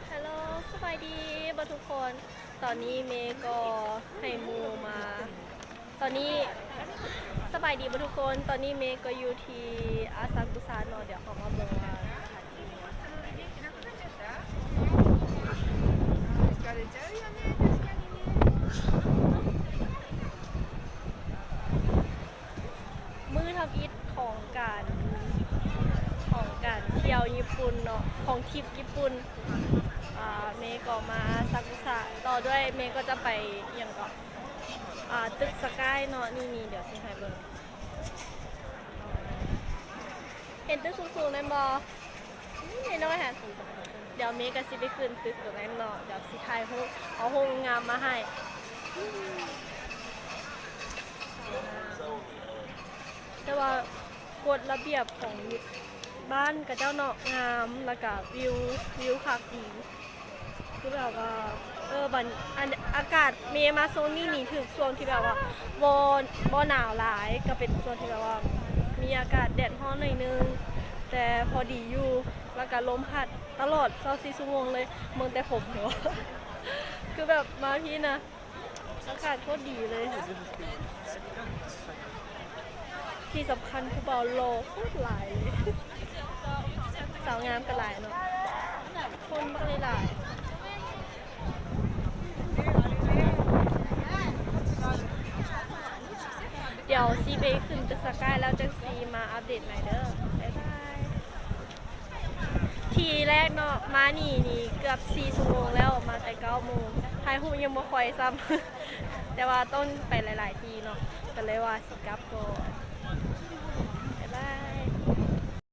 ຮັລໂຫຼ ສະບາຍດີເບິດທຸກຄົນ. ຕອນນີ້ເມກໍໃຫ້ໝູ່ມາ ຕອນນີ້ ສະບາຍດີເບິດທຸກຄົນ. ຕອນນີ້ເມກໍຢູ່ທີ່ອາຊາກຸສະເນາະ. ດຽວເຮົາມາເບິ່ງວ່າສະຖານທີ່ ມື້ທຳອິດຂອງການ ຂອງການທ່ຽວຍີ່ປຸ່ນເນາະ ຂອງທຣິບຍີ່ປຸ່ນ. ອາ ເມກໍມາອາຊາກຸສະ ຕໍ່ດ້ວຍເມກໍຈະໄປ ອີ່ຫຍັງເກາະ ອາ ຕຶກສະກາຍເນາະ. ນີ້ໆ ດຽວຊິໃຫ້ເບິ່ງ ເຫັນຕຶກສູງໆ ນັ້ນບໍ່? ນີ້ນ້ອຍໆ ຫັ້ນ. ດຽວເມກໍຊິໄປຂຶ້ນຕຶກຕົວນັ້ນເນາະ. ດຽວຊິຖ່າຍຮູບ ເອົາຮູບງາມມາໃຫ້. ແຕ່ວ່າກົດລະບຽບຂອງບ້ານເຂົາເຈົ້າເນາະ ງາມ ແລ້ວກະວິວ ວິວຄັກດີ. ຄືແບບວ່າ ເອີ ບັນ ອັນ ອາກາດ ເມມາຊ່ວງນີ້ນີ້ ຖືກຊ່ວງທີ່ແບບວ່າບໍ່ ບໍ່ໜາວຫຼາຍ ກໍເປັນຊ່ວງທີ່ແບບວ່າມີອາກາດແດດຮ້ອນໜ້ອຍໜຶ່ງ ແຕ່ພໍດີຢູ່ ແລ້ວກໍລົມພັດຕະຫຼອດຊາວສີ່ຊົ່ວໂມງເລີຍ. ເບິ່ງແຕ່ຜົມ ຄືແບບມາພີ້ນະ ອາກາດໂຄດດີເລີຍ. ທີ່ສຳຄັນຜູ້ບ່າວຫຼໍ່ໂຄດຫຼາຍເລີຍ. ສາວງາມກໍຫຼາຍເນາະ ຄົນບັກຫຼາຍໆ. ດຽວຊິໄປຂຶ້ນຕຶກສະກາຍແລ້ວຈັ່ງຊິມາອັບເດດໃໝ່ເດີ. ບາຍບາຍ. ທີແລກເນາະ ມານີ້ນີ້ເກືອບສີ່ຊົ່ວໂມງແລ້ວ ມາແຕ່ເກົ້າໂມງ ຖ່າຍຮູບຍັງບໍ່ຄ່ອຍຊ້ຳ ແຕ່ວ່າຕ້ອງໄປຫຼາຍໆທີ່ເນາະ ກໍເລີຍວ່າຊິກັບກ່ອນ.